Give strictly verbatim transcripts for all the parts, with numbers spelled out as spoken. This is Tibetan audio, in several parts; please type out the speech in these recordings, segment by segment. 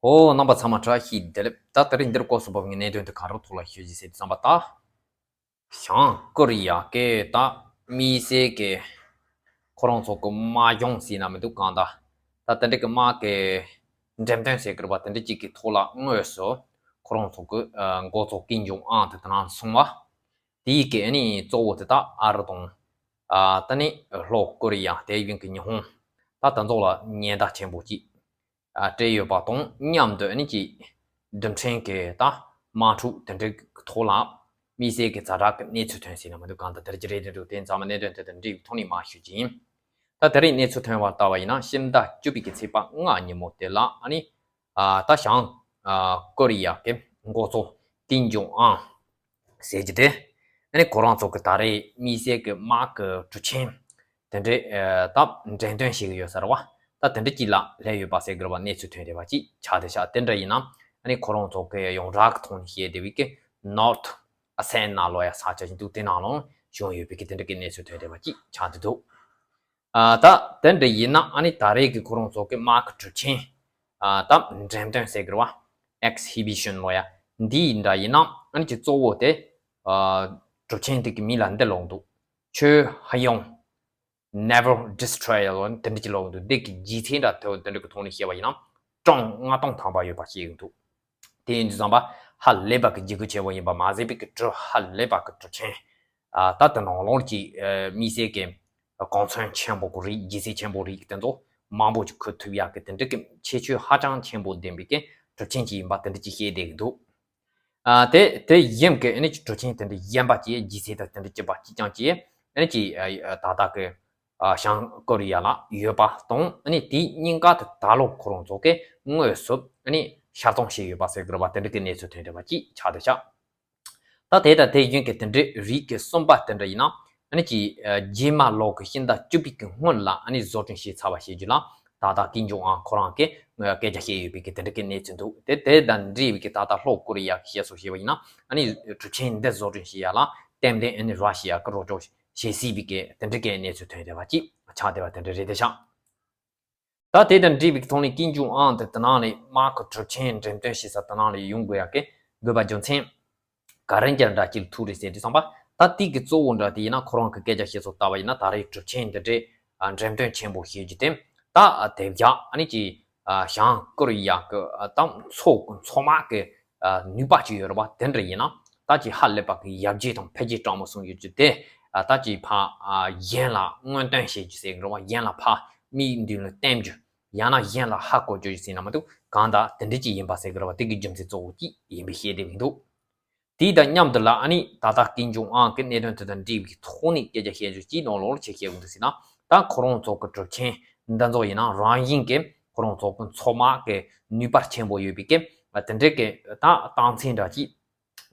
ཨོ། རྣམ་པ་ཚང་མ་བཀྲ་ཤིས་བདེ་ལེགས། ད་དེ་རིང་འདིར་སྐོར་སུ་བབས་ངེས་གནད་དོན་དེ་ག་རེ་ཐོག་ལ་ཤོད་ཅིག་ཟེར་དུས་ཙམ་པ། ད་བྱང་ཀོ་རི་ཡ་གི་ད་དམིགས་བསལ་གྱི་ཁོ་རང་ཚོ་གི་དམག་སྦྱོང་ཟེར་ན་མི་འདུག་གང་ལྟར་ད་དེ་འདྲ་གི་དམག་གི་འགྲེམས་སྟོན་ཟེར་གི་རེད་པ། དེ་འདྲ་ཅིག་གི་ཐོག་ལ་དངོས་སུ་ཁོ་རང་ཚོ་གི་འགོ་གཙོ་ཀིམ་ཇོང་ཨན་དེ་དེ་ནང་སོང་བ། དེའི་གི་ཨ་ནི་གཙོ་བོ་དེ་ད་ཨ་རི་དང་། ཨ། ད་ནི་ལྷོ་ཀོ་རི་ཡ། དེ་བཞིན་གི་ཉི་ཧོང་། ད་དེ་ཚོ་ལ་ཉེན་བརྡ་ཆེན་པོ་ཅིག་ཨ། སྤྲད་ཡོད་པ་དང་མཉམ་དུ་ཨ་ནི་ཅིག་རྡུལ་ཕྲན་གྱི་ད་དམག་འཁྲུག་དེ་འདྲའི་ཐོག་ལ་དམིགས་བསལ་གྱི་ཛ་དྲག་གི་གནས་ཚུལ་ཐོན་ཟིན་ན་མི་འདུག་གང་ལྟར་དེ་རིང་གི་རེད་འདུག་དེ་ཚང་མ་གནད་དོན་དེ་དང་འབྲེལ་བའི་ཐོག་ནས་མར་ཞུ་གི་ཡིན། ད་དེ་རིང་གནས་ཚུལ་ཐོན་པ་ལྟ་བ་ཡིན་ན་ཕྱི་ཟླ་བཅུ་པའི་གི་ཚེས་པ་ལྔ་ཉིན་མོ་དེ་ལ་ཨ་ནི། ཨ། ད་བྱང་ཨ་ཀོ་རི་ཡ་གི་འགོ་གཙོ་ཀིམ་ཇོང་ཨན་ཟེར་གྱི་དེ། ཨ་ནི་ཁོ་རང་ཚོ་གི་ད་རེས་དམིགས་བསལ་གྱི་དམག་གི་གྲུ་ཆེན་དེ་འདྲའི་ཨ་ད་འགྲེམས་སྟོན་བྱེད་ཀྱི་ཡོད་ས་རེད་བ། ད་དེ་འདྲ་ཅིག་ལ་སླེབས་ཡོད་པ་ཟེར་གྱི་རེད་བ། གནས་ཚུལ་ཐོན་བསྡད་པ་ཅིག་ཆགས་བསྡད་ཤག་དེ་འདྲ་ཡིན་ན་ཨ་ནི་ཁོ་རང་ཚོ་གི་ཡོངས་གྲགས་ཀྱི་ཐོག་ནས་བཤད་བསྡད་པའི་གི་North Ossetia་ལོ་ཡ་ས་ཆ་ཞིག་འདུག་དེ་ནང་ལ་བྱུང་ཡོད་པའི་གི་དེ་འདྲ་གི་གནས་ཚུལ་ཐོན་བསྡད་པ་ཅིག་ཆགས་བསྡད་འདུག་ཨ། ད་དེ་འདྲ་ཡིན་ན་ཨ་ནི་ད་རེས་ཀྱི་ཁོ་རང་ཚོ་གི་དམག་གི་གྲུ་ཆེན། ཨ། ད་འགྲེམས་སྟོན་ཟེར་གི་རེད་བ། Exhibition་ལོ་ཡ། འདི་འདྲ་ཡིན་ན་ཨ་ནི་ཅིག་གཙོ་བོ་དེ། ཨ། གྲུ་ཆེན་དེ་གི་མིང་ལ་འདི་ལབ་འདུག་ཆུ་ཧ་ཡོང་། Naval Destroyer་ལོ་དེ་འདྲ་ཅིག་ལབ་འདུག་འདི་གི་ལྗིད་ཚད་འདྲ་དེ་དེ་འདྲ་གི་ཐོག་ནས་བཤད་པ་ཡིན་ན་ཀྲོང་ལྔ་སྟོང་ཐམ་པ་ཡོད་པ་བཤད་ཀྱི་འདུག་དེ་ཡིན་དུས་ཙམ་པ་ཧ་ལས་པ་གི་ལྗིད་ཁོག་ཆེན་པོ་ཡིན་པ་མ་ཟད་པའི་གི་གྲུ་ཧ་ལས་པ་གི་གྲུ་ཆེན། ཨ། ད་དེ་ནང་ལོགས་ཀྱི་ཨ་དམིགས་བསལ་གྱི་གོ་མཚོན་ཆེན་པོ་གི་རིགས། ལྗིད་ཚད་ཆེན་པོ་རིགས་དེ་ཚོ་མང་པོ་ཅིག་འཁུར་ཐུབ་ཡག་གི་དེ་འདྲ་གི་ཁྱད་ཆོས་ཧ་ཅང་ཆེན་པོ་ལྡན་པའི་གི་གྲུ་ཆེན་ཅིག་ཡིན་པ་དེ་འདྲ་ཅིག་བཤད་བསྡད་ཀྱི་འདུག་ཨ། དེ་དེ་བཞིན་གི་ཨ་ནི་གྲུ་ཆེན་དེ་འདྲ་གཞན་པ་ཅིག་ལྗིད་ཚད་དང་དེ་འདྲ་གཅིག་པ་གཅིག་རྐྱང་ཅིག་ཨ་ནི་ཅིག་ཨ་ད་ལྟ་གི་ཨ་བྱང་ཀོ་རི་ཡ་ལ་ཡོད་པ་དང་། ཨ་ནི་དེའི་སྙིང་ག་དེ་ད་ལོ་ཁོ་རང་ཚོ་གི་དངོས་སུ་ཨ་ནི་ཤར་གཏོང་བྱས་ཡོད་པ་ཟེར་གི་རེད་བ། དེ་འདྲ་གི་གནས་ཚུལ་ཐོན་བསྡད་པ་ཅིག་ཆགས་བསྡད་ཤག་ད་དེ་དང་དེ་བཞིན་གྱི་དེ་འདྲའི་རིགས་ཀྱི་གསུམ་པ་དེ་འདྲ་ཡིན་ན་ཨ་ནི་ཅིག་ཨ་རྗེས་མ་ལོ་གི་ཕྱི་ཟླ་བཅུ་པའི་གི་སྔོན་ལ་ཨ་ནི་བཟོ་སྐྲུན་བྱས་ཚར་བ་བྱེད་རྒྱུ་ལ་ད་ལྟ་ཀིམ་ཇོང་ཨན་ཁོ་རང་གིས་སྐད་ཆ་བཤད་ཡོད་པའི་གི་དེ་འདྲ་གི་གནས་ཚུལ་འདུག་དེ་དེ་དང་འབྲེལ་བའི་གི་ད་ལྟ་ལྷོ་ཀོ་རི་ཡ་གི་བཤད་སྲོལ་བྱས་པ་ཡིན་ན་ཨ་ནི་གྲུ་ཆེན་འདི་བཟོ་སྐྲུན་བྱེད་ཡ་ལ་གཏན་གཏན་ཨ་ནི་ར་ཤི་ཡ་གི་རོགས་སྐྱོར་བྱེད་སྲིད་པའི་གི་དེ་འདྲ་གི་གནས་ཚུལ་ཐོན་བསྡད་པ་ཅིག་ཆགས་བསྡད་པ་དེ་འདྲ་རེད་དེ་ཤག་ད་དེ་དང་འབྲེལ་བའི་ཐོག་ནས་ཀིམ་ཇོང་ཨན་དེ་དེ་ནང་ནས་དམག་གི་གྲུ་ཆེན་འགྲེམས་སྟོན་བྱེད་ས་དེ་ནང་ལ་ཡོང་དགོས་ཡག་གི་དགོས་པ་རྒྱུ་མཚན་ག་རེ་འདྲ་ཅིག་ཐུག་རེད་ཟེར་དུས་ཙམ་པ། ད་དེ་གི་གཙོ་བོ་འདྲ་དེ་ཡིན་ན་ཁོ་རང་གི་སྐད་ཆ་བཤད་སྲོལ་ལྟ་བ་ཡིན་ན་ད་རེས་གྲུ་ཆེན་འདི་འདྲའི་འགྲེམས་སྟོན་ཆེན་པོ་བྱེད་རྒྱུ་དེ་ད་དེ་བཞག་ཨ་ནི་ཅིག་བྱང་ཀོ་རི་ཡ་གི་ད་མཚོ་མཚོ་དམག་གི་ནུས་པ་ཅིག་ཡོད་རེད་པ། དེ་འདྲ་ཡིན་ན་ད་ཅིག་ཧ་ལས་པ་གི་ཡར་རྒྱས་དང་འཕེལ་རྒྱས་དྲང་མོ་གསུང་ཡོད་རྒྱུ་དེ། ད་ཅིག་ཕ་གཞན་ལ་སྔོན་སྟོན་བྱེད་རྒྱུ་ཟེར་གི་རེད་པ། གཞན་ལ་ཕ་མིག་མདུན་ལ་བསྟན་རྒྱུ། ཡང་ན་གཞན་ལ་ཧ་གོ་རྒྱུ་ཟེར་ན་མི་འདུག་གང་ལྟར་དེ་འདྲ་ཅིག་ཡིན་པ་ཟེར་གི་རེད་པ། དེ་གི་རྒྱུ་མཚན་གཙོ་བོ་ཅིག་ཡིན་པའི་བཤད་དེ་མི་འདུག་དེ་དང་མཉམ་དུ་ལ་ཨ་ནི་ད་ལྟ་ཀིམ་ཇོང་ཨན་གི་གནད་དོན་དེ་དང་འབྲེལ་བའི་ཐོག་ནས་སྐད་ཆ་བཤད་རྒྱུ་ཅིག་ནང་ལོགས་ལ་ཆེ་བཤད་དགོས་འདུག་ཟེར་ན། ད་ཁོ་རང་ཚོ་གི་གྲུ་ཆེན་འདི་ཚོ་ཡིན་ན་རང་བཞིན་གྱི་ཁོ་རང་ཚོ་གི་མཚོ་དམག་གི་ནུས་པ་ཆེན་པོ་ཡོད་པའི་གི་དེ་འདྲའི་གི་ད་རྟགས་མཚན་འདྲ་ཅིག་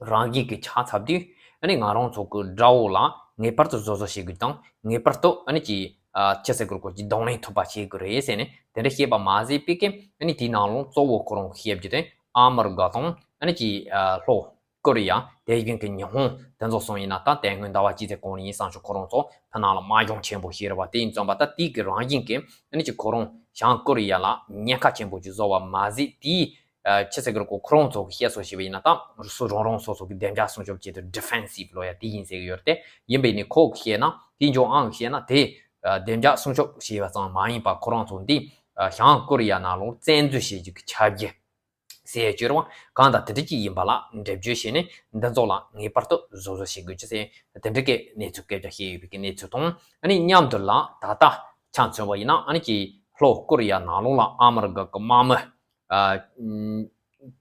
རང་བཞིན་གྱི་ཆགས་ཚར་དུས་ཨ་ནི་ང་རང་ཚོ་གི་དགྲ་བོ་ལ་ངེས་པར་དུ་བཟོ་བཟོ་བྱེད་དགོས་དང་། ངེས་པར་དུ་ཨ་ནི་ཅིག་ཨ་ཅི་ཟེར་དགོས་རེད། ཀོ་ཅིག་གདོང་ལེན་ཐུབ་པ་བྱེད་དགོས་རེད་ཟེར་ནས་དེ་འདྲ་བཤད་པ་མ་ཟད་པའི་གི་ཨ་ནི་དེའི་ནང་ལོགས་གཙོ་བོ་ཁོ་རང་བཤད་རྒྱུ་དེ་ཨ་མི་རི་ཀ་དང་ཨ་ནི་ཅིག་ཨ་ལྷོ་ཀོ་རི་ཡ། དེ་བཞིན་གྱི་ཉི་ཧོང་དེ་ཚོ་སོང་ཡིན་ན། ད་དེ་སྔོན་ཟླ་བ་གཅིག་ཙམ་གོང་ནས་ཡིན་བསམ་ཆོག་ཁོ་རང་ཚོ་ཕ་ནང་ལ་དམག་སྦྱོང་ཆེན་པོ་བྱས་རེད་པ། དེ་ཡིན་ཙམ་པ་ད་དེའི་གི་རང་བཞིན་གྱི་ཨ་ནི་ཅིག་ཁོ་རང་བྱང་ཀོ་རི་ཡ་ལ་ཉེན་ཁ་ཆེན་པོ་ཅིག་བཟོ་བ་མ་ཟད། དེའི་ཨ་ཅི་ཟེར་དགོས་རེད། ཁོ་ཁོ་རང་ཚོ་གི་བཤད་སྲོལ་བྱས་པ་ཡིན་ན་ད་སུ་རང་རང་སོ་སོ་གི་བདེ་འཇགས་སྲུང་སྐྱོབ་ཆེད་དུ་ཌི་ཕེན་སིབ་ལོ་ཡ་དེ་ཡིན་ཟེར་གི་ཡོད་རེད་དེ། ཡིན་པས་ནི་ཁོ་གི་བཤད་ན། ཀིམ་ཇོང་ཨན་གི་བཤད་ན་དེ་ཨ་བདེ་འཇགས་སྲུང་སྐྱོབ་བྱས་པ་ཙམ་མ་ཡིན་པ་ཁོ་རང་ཚོ་འདི་ཨ་བྱང་ཀོ་རི་ཡ་ནང་ལོགས་བཙན་འཛུལ་བྱེད་རྒྱུ་གི་ཁྱབ་རྒྱ་ཟེར་ཡ་ཅིག་ཡོད་རེད་པ། གང་ལྟར་དེ་འདྲ་ཅིག་ཡིན་པ་ལ་འགྲེལ་བརྗོད་བྱས་ནས་འདི་ཚོ་ལ་ངེས་པར་དུ་བཟོ་བཟོ་བྱེད་དགོས་ཀྱི་ཟེར། དེ་འདྲ་གི་གནས་ཚུལ་སྐད་ཆ་བཤད་ཡོད་པའི་གི་གནས་ཚུལ་དང་། ཨ་ནི་མཉམ་དུ་ལ་ད་ལྟ་ཆ་མཚོན་པ་ཡིན་ན་ཨ་ནི་ཅིག་ལྷོ་ཀོ་རི་ཡ་ནང་ལོགས་ལ་ཨ་མི་རི་ཀ་གི་དམག་མི་ཨ་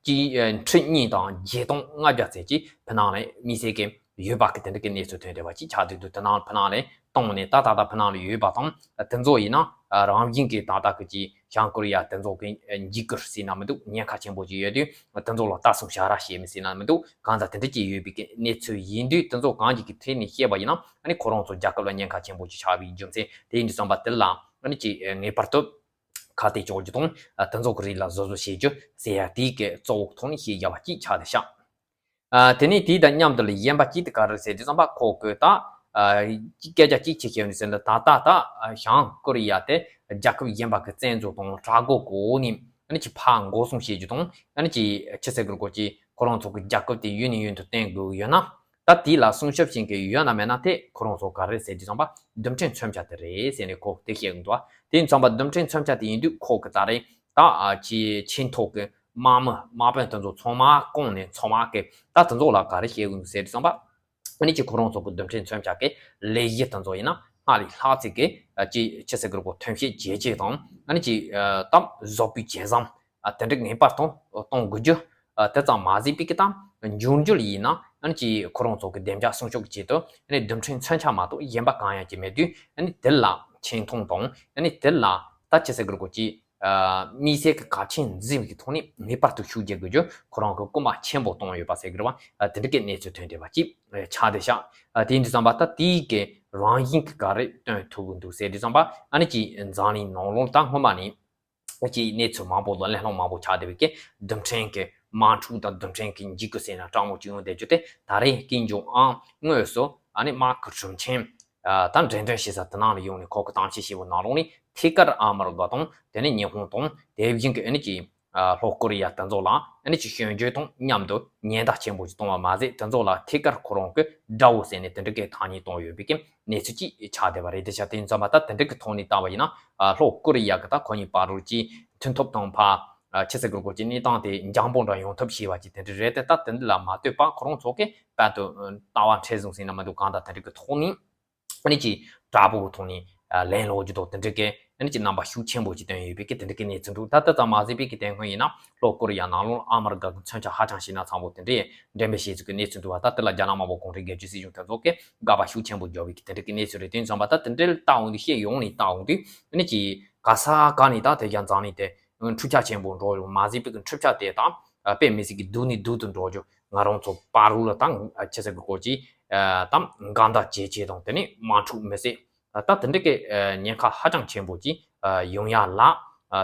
ཅིག་ཨ་ཁྲི་གཉིས་དང་བརྒྱད་སྟོང་ལྔ་བརྒྱ་ཙམ་ཅིག་ཕ་ནང་ལ་དམིགས་བསལ་གྱི་ཡོད་པ་གི་དེ་འདྲ་གི་གནས་ཚུལ་ཐོན་བསྡད་པ་ཅིག་ཆགས་བསྡད་འདུག་དེ་ནང་ཕ་ནང་ལ་བཏང་ནས་ད་ད་ལྟ་ཕ་ནང་ལ་ཡོད་པ་དང་། དེ་ཚོ་ཡིན་ན་རང་བཞིན་གྱི་ད་ལྟ་གི་ཅིག་བྱང་ཀོ་རི་ཡ་དེ་ཚོ་གི་འཇིགས་སྐུལ་ཟེར་ན་མི་འདུག་ཉེན་ཁ་ཆེན་པོ་ཅིག་ཡོད་དུས་དེ་ཚོ་ལ་ལྟ་སྲུང་བྱ་ར་བྱེད་མི་ཟེར་ན་མི་འདུག་གང་ལྟར་དེ་འདྲ་ཅིག་ཡོད་པའི་གི་གནས་ཚུལ་ཡིན་དུས། དེ་ཚོ་གང་ཅིག་གི་ཐད་ནས་བཤད་པ་ཡིན་ན་ཨ་ནི་ཁོ་རང་ཚོ་རྒྱལ་ཁབ་ལ་ཉེན་ཁ་ཆེན་པོ་ཅིག་ཆགས་པའི་རྒྱུ་མཚན་དེ་ཡིན་དུས་ཙམ་པ་དེ་ལ་ཨ་ནི་ཅིག་ངེས་པར་དུ་ཁ་གཏད་གཅོག་རྒྱུ་དང་། ཨ་དེ་ཚོ་གི་རིགས་ལ་བཟོ་བཟོ་བྱེད་རྒྱུ་ཟེར་ཡ་དེའི་གི་གཙོ་བོ་ཐོག་ནས་བཤད་རྒྱ་བ་ཅིག་ཆགས་བསྡད་ཤག་ཨ་དེ་ནས་དེ་དང་མཉམ་དུ་ལ་གཞན་པ་གཅིག་དེ་ག་རེ་ཟེར་དུས་ཙམ་པ་ཁོ་གི་ད་ཨ་སྐད་ཆ་གཅིག་ཅིག་བཤད་ནས་ཟེར་ན། ད་ལྟ་ད་ཨ་བྱང་ཀོ་རི་ཡ་དེ་རྒྱལ་ཁབ་གཞན་པ་གི་བཙན་འཛུལ་དང་དྲག་རྒོལ་གི་འོག་ནས་ ཨ་ནི་ཅིག་ཕར་འགོག་སྲུང་བྱེད་རྒྱུ་དང་ཨ་ནི་ཅིག་ཅི་ཟེར་དགོས་རེད་གོ་ཅིག་ཁོ་རང་ཚོ་གི་རྒྱལ་ཁབ་དེ་ཡུན་ནས་ཡུན་དུ་བརྟན་དགོས་ཡོད་ན། ད་དེ་ལ་སྲུང་སྐྱོབ་བྱེད་མཁན་ཡོད་ན་མེད་ན་དེ་ཁོ་རང་ཚོ་ག་རེ་ཟེར་དུས་ཙམ་པ་རྡུལ་ཕྲན་མཚོན་ཆ་དེ་རེད་ཟེར་ནས་ཁོ་དེ་བཤད་གི་འདུག་དེ་ཡིན་ཙམ་པ་རྡུལ་ཕྲན་མཚོན་ཆ་དེ་ཡིན་དུས་ཁོ་གི་ད་རེས་ད་ཨ་ཅི་ཆེས་མཐོ་གི་དམག་མི་དམག་དཔོན་དེ་ཚོ་ཚང་མ་བསྐོངས་ནས་ཚང་མ་གི་ད་དེ་ཚོ་ལ་ག་རེ་བཤད་གི་འདུག་ཟེར་དུས་ཙམ་པ། ཨ་ནི་ཅིག་ཁོ་རང་ཚོ་གི་རྡུལ་ཕྲན་མཚོན་ཆ་གི་ལས་གཞི་དེ་ཚོ་ཡིན་ན་སྔར་ལས་ལྷག་ཚད་ཀྱི་ཨ་ཅི་ཅི་ཟེར་དགོས་རེད་གོ་ཐོན་སྐྱེད་བྱེད་ཆེད་དང་ཨ་ནི་ཅིག་ཨ་ད་བཟོ་པའི་བྱེད་བཟང་ཨ་དེ་འདྲ་ངེས་པར་དུ་གཏོང་དགོས་རྒྱུ། ཨ་དེ་ཙམ་མ་ཟད་པའི་གི་ད་འབྱུང་འགྱུར་ཡིན་ན་ཨ་ནི་ཅིག་ཁོ་རང་ཚོ་གི་བདེ་འཇགས་སྲུང་སྐྱོབ་ཀྱི་ཆེད་དུ་ཨ་ནི་རྡུལ་ཕྲན་མཚོན་ཆ་མ་གཏོགས་གཞན་པ་གང་ཡང་ཅིག་མེད་དུས་ཨ་ནི་དེ་ལ་ཆེ་མཐོང་དང་ཨ་ནི་དེ་ལ་ད་ཅི་ཟེར་དགོས་རེད་གོ་ཅིག་ཨ་དམིགས་བསལ་གྱི་གལ་ཆེན་འཛིན་པའི་ཐོག་ནས་ངེས་པར་དུ་ཤུགས་རྒྱག་དགོས་རྒྱུ་ཁོ་རང་གི་སྐུལ་མ་ཆེན་པོ་གཏོང་ཡོད་པ་ཟེར་དགོས་རེད་བ། ཨ་དེ་འདྲ་གི་གནས་ཚུལ་ཐོན་བསྡད་པ་ཅིག་ཆགས་བསྡད་ཤག་ཨ་དེ་ཡིན་དུས་ཙམ་པ་ད་དེའི་གི་རང་བཞིན་གྱི་ག་རེ་སྟོན་ཐུབ་ཀྱི་འདུག་ཟེར་དུས་ཙམ་པ་ཨ་ནི་ཅིག་འཛམ་གླིང་ནང་ལོགས་ད་སྔོན་མ་ནས་ཅིག་གནས་ཚུལ་མང་པོ་དང་གླེང་སློང་མང་པོ་ཆགས་བསྡད་པའི་གི་རྡུལ་ཕྲན་གྱི་དམག་འཁྲུག་དང་རྡུལ་ཕྲན་གྱི་འཇིགས་སྐུལ་ཟེར་ན་སྤྲང་མོ་ཅིག་ཡོང་བསྡད་རྒྱུ་དེ་ད་རེས་ཀིམ་ཇོང་ཨང་དངོས་སུ་ཨ་ནི་དམག་གི་དྲུང་ཆེན། ད་འགྲེམས་སྟོན་བྱེད་ས་དེ་ནང་ལ་ཡོང་ནས་ཁོ་གི་གཏམ་བཤད་བྱས་པའི་ནང་ལོགས་ནས་ཐད་ཀར་ཨ་མི་རི་ཀ་དང་དེ་ནས་ཉི་ཧོང་དང་དེ་བཞིན་གྱི་ཨ་ནི་ཅིག་ལྷོ་ཀོ་རི་ཡ་དེ་ཚོ་ལ་ཨ་ནི་ཅིག་སྐྱོན་བརྗོད་དང་མཉམ་དུ་ཉེན་བརྡ་ཆེན་པོ་ཞིག་གཏོང་བ་མ་ཟད་དེ་ཚོ་ལ་ཐད་ཀར་ཁོ་རང་གི་དགྲ་བོ་ཟེར་ནས་དེ་འདྲ་གི་ཐ་སྙད་གཏོང་ཡོད་པའི་གི་གནས་ཚུལ་ཅིག་ཆགས་བསྡད་པ་རེད། དེ་ཆ་དེ་ཡིན་ཙང་མ་ད་དེ་འདྲ་གི་ཐོག་ནས་བལྟས་པ་ཡིན་ན་ལྷོ་ཀོ་རི་ཡ་གི་ད་ཁོ་གཉིས་བར་དུ་ཅིག་མཐུན་ཐབས་དང་ཕ་ཆི་ཟེར་དགོས་རེད་གོ་ཅིག་གནས་སྟངས་དེ་འཇམ་པོ་འདྲ་ཡོང་ཐབས་བྱས་པ་ཅིག་དེ་འདྲ་རེད་དེ། ད་དེ་འདི་ལ་མ་ལྟོས་པ་ཁོ་རང་ཚོ་གི་དཔལ་དུ་ལྟ་བ་མཁྲེགས་བཟུང་ཟེར་ན་མི་འདུག་གང་ལྟར་དེ་འདྲ་གི་ཐོག་ནས། ཨ་ནི་ཅིག་དྲག་པོ་གི་ཐོག་ནས་ལན་སློག་རྒྱུ་དང་དེ་འདྲ་གི་ཨ་ནི་ཅིག་རྣམ་པ་ཤུགས་ཆེན་པོ་ཅིག་བཏོན་ཡོད་པའི་གི་དེ་འདྲ་གི་གནས་ཚུལ་འདུག་ད་ལྟ་ཙམ་མ་ཟད་པའི་གི་དེ་སྔོན་ཡིན་ན་ལྷོ་ཀོ་རི་ཡ་ནང་ལོགས་ཨ་མི་རི་ཀ་གི་མཚོན་ཆ་ཧ་ཅང་ཞེ་ན་ཚ་པོ་དེ་འདྲའི་འགྲེམས་སྤེལ་བྱེད་ཚུལ་གི་གནས་ཚུལ་འདུག་བ། ད་དེ་ལ་རྒྱ་ནག་དམར་པོ་གུང་ཁྲན་སྒེར་གཅོད་སྲིད་གཞུང་དེ་ཚོ་གི་དགག་པ་ཤུགས་ཆེན་པོ་བརྒྱབ་པའི་གི་དེ་འདྲ་གི་གནས་ཚུལ་རེད། དེ་ཡིན་ཙང་མ་ད་དེ་འདྲའི་ལྟ་འོང་དུས་ཤེས་ཡོང་ནས་ལྟ་འོང་དུས་ཨ་ནི་ཅིག་ག་ས་ག་ནས་ད་དེ་རྒྱ་འཛམ་གླིང་དེ་འཁྲུག་ཆ་ཆེན་པོ་འགྲོ་ཡོང་མ་ཟད་པའི་གི་འཁྲུག་ཆ་དེ་དང་དཔེ་མི་སྲིད་ཀྱི་སྡུག་ནས་སྡུག་ཏུ་འགྲོ་རྒྱུ། ང་རང་ཚོ་བར་དུ་ལ་ད་ཆི་ཟེར་གི་སྐོར་གྱི་ད་འགལ་ཟླ་ཇེ་ཆེ་དང་དེ་ནས་དམག་འཁྲུག་མི་སྲིད་ད་དེ་འདྲ་གི་ཉེན་ཁ་ཧ་ཅང་ཆེན་པོ་ཅིག་ཡོང་ཡ་ལ་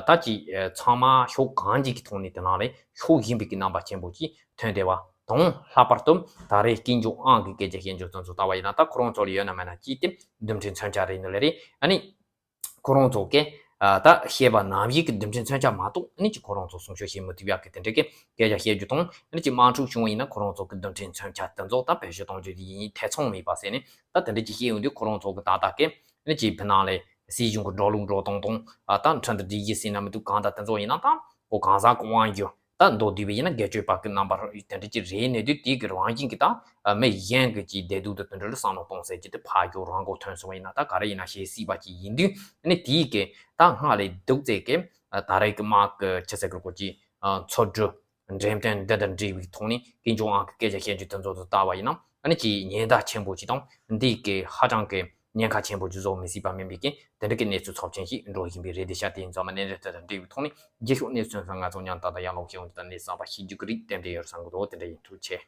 ད་ཅིག་ཚང་མ་ཕྱོགས་གང་ཅིག་གི་ཐོག་ནས་དེ་ནང་ལས་ཤུགས་ཡིན་པའི་གི་རྣམ་པ་ཆེན་པོ་ཅིག་ཐོན་བསྡད་པ་དང་། ལྷག་པར་དུ་ད་རེས་ཀིམ་ཇོང་ཨང་གི་སྐད་ཆ་བཤད་རྒྱུ་དེ་ཚོ་ལྟ་བ་ཡིན་ན་ད་ཁོ་རང་ཚོ་ལ་ཡོད་ན་མེད་ན་ཅིག་དེ་རྡུལ་ཕྲན་མཚོན་ཆ་རེད་འདུག་ལེ་རེད། ཨ་ནི། ཁོ་རང་ཚོ་གིས་ད་བཤད་པ་ནང་བཞིན་གྱི་རྡུལ་ཕྲན་མཚོན་ཆ་མ་གཏོགས་ཨ་ནི་ཅིག་ཁོ་རང་ཚོ་སྲུང་སྐྱོབ་བྱེད་མི་ཐུབ་ཡག་གི་དེ་འདྲ་གི་སྐད་ཆ་བཤད་རྒྱུ་དང་ཨ་ནི་ཅིག་དམག་འཁྲུག་བྱུང་བ་ཡིན་ན་ཁོ་རང་ཚོ་གི་རྡུལ་ཕྲན་མཚོན་ཆ་དེ་ཚོ་ད་བེད་སྤྱོད་གཏོང་རྒྱུ་དེ་ཡིན་ཐེ་ཚོམ་མེད་པ་ཟེར་ནས་ད་དེ་འདྲ་ཅིག་བཤད་ཡོང་དུས་ཁོ་རང་ཚོ་གི་ད་ལྟ་གི་ཨ་ནི་ཅིག་ཕི་ནང་ལས་སྲིད་གཞུང་གི་འགྲོ་ལུགས་འགྲོ་སྟངས་དང་ད་ཁྲིམས་དང་སྒྲིག་གཞི་ཟེར་ན་མི་འདུག་གང་ལྟར་དེ་ཚོ་ཡིན་ན་ད་ཁོ་གང་ཟག་གི་དབང་སྒྱུར། ད་མདོར་བསྡུས་པ་ཡིན་ན་སྒེར་གཅོད་པ་གི་རྣམ་པ་དེ་འདྲ་ཅིག་རེད་གནས་དུས་དེ་གི་རང་བཞིན་གྱི་ད་མི་གཞན་གྱི་ཅིག་བདེ་སྡུག་དང་དེ་འདྲ་ལ་བསམ་བློ་གཏོང་སྲིད་ཀྱི་དེ་ཕར་རྒྱུག་རང་མགོ་ཐོན་སོང་བ་ཡིན་ན་ད་ག་རེ་ཡིན་ན་བྱེད་སྲིད་པ་ཅིག་ཡིན་དུས་ཨ་ནི་དེའི་གི་ད་སྔར་ལས་སྡུག་ཙེ་གི་ད་རེས་ཀྱི་དམག་གི་ཆི་ཟེར་གི་སྐོར་གྱི་ཚོགས་འདུ་འགྲེམས་སྟོན་འདི་དང་འབྲེལ་བའི་ཐོག་ནས་ཀིམ་ཇོང་ཨང་གི་སྐད་ཆ་བཤད་རྒྱུ་དེ་ཚོ་དང་ལྟ་བ་ཡིན་ན་ཨ་ནི་ཅིག་ཉེན་བརྡ་ཆེན་པོ་ཅིག་དང་འདི་གི་ཧ་ཅང་གི་ཉེན་ཁ་ཆེན་པོ་ཅིག་བཟོ་མི་སྲིད་པ་མིན་པའི་གི་དེ་འདྲ་གི་གནས་ཚུལ་ཚབས་ཆེན་ཞིག་འགྲོ་བཞིན་པའི་རེད། དེ་ཤ་དེ་ཡིན་ཙང་མ་གནད་འགག་དེ་དང་འབྲེལ་བའི་ཐོག་ནས་རྗེས་ཕྱོགས་གནས་ཚུལ་སོགས་ང་ཚོ་མཉམ་དུ་ད་ཡང་ལོག་ཤེས་འོང་དུས་ད་གནས་བསམ་པ་ཤེས་རྒྱུ་གི་རིགས་ཏན་ཏན་ཡོད་བསམ་གི་འདུག་དེ་འདྲ་ཡིན། ཐུགས་རྗེ་ཆེ།